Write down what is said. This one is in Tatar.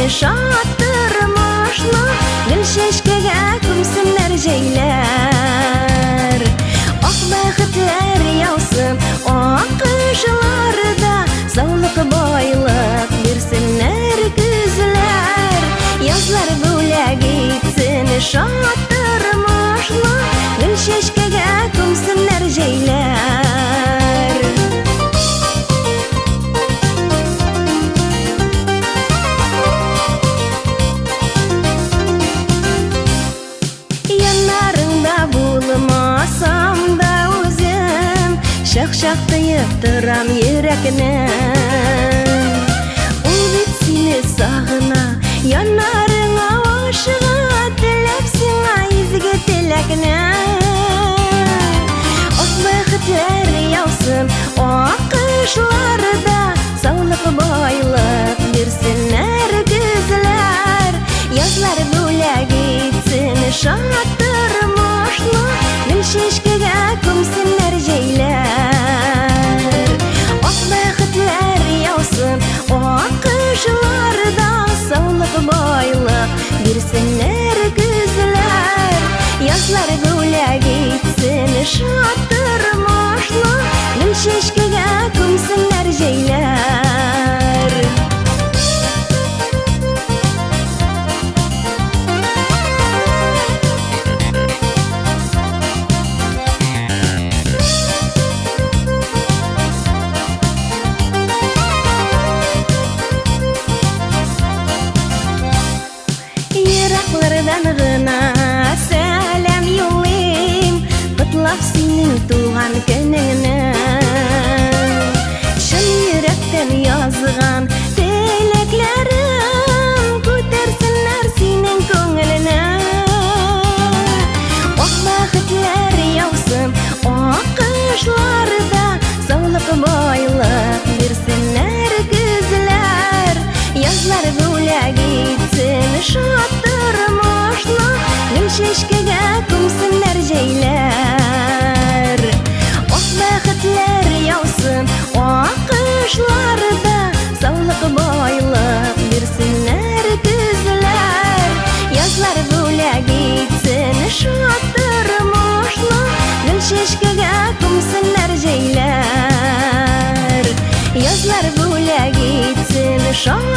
шат тормышны, гөл чәчкәгә күмсеннәр җәйләр. Ак бәхетләр яусын, ак кышларда саулык, байлык бирсеннәр көзләр. Язлар бүләк итсен шат тормышны, гөл чәчкәгә күмсеннәр җәйләр. Яннарыңда булмасам да үзем, чак-чак тыеп торам йөрәкне. Ул бит сине сагына, яннарыңа ашыга, теләп сиңа изге теләкне. Ак бәхетләр яусын, ак кышларда саулык, байлык бирсеннәр көзләр. Язлар бүләк итсен шат тормышны, гөл чәчкәгә күмсеннәр җәйләр. Ак бәхетләр яусын, ак кышларда саулык, байлык бирсеннәр көзләр. Язлар бүләк итсен шат тормышны, гөл чәчкәгә күмсеннәр җәйләр. Ераклардан гына сәлам юллыйм, котлап синең туган көнеңне. Чын йөрәктән язган теләкләрем күтәрсеннәр синең күңелеңне. Ак бәхетләр яусын, ак кышларда саулык, байлык бирсеннәр көзләр. Язлар бүләк итсен шат тормышны, гөл чәчкәгә күмсеннәр җәйләр. Ак бәхетләр яусын, ак кышларда саулык, байлык бирсеннәр көзләр. Язлар бүләк итсен шат тормышны, гөл чәчкәгә күмсеннәр җәйләр. Язлар бүләк итсен шат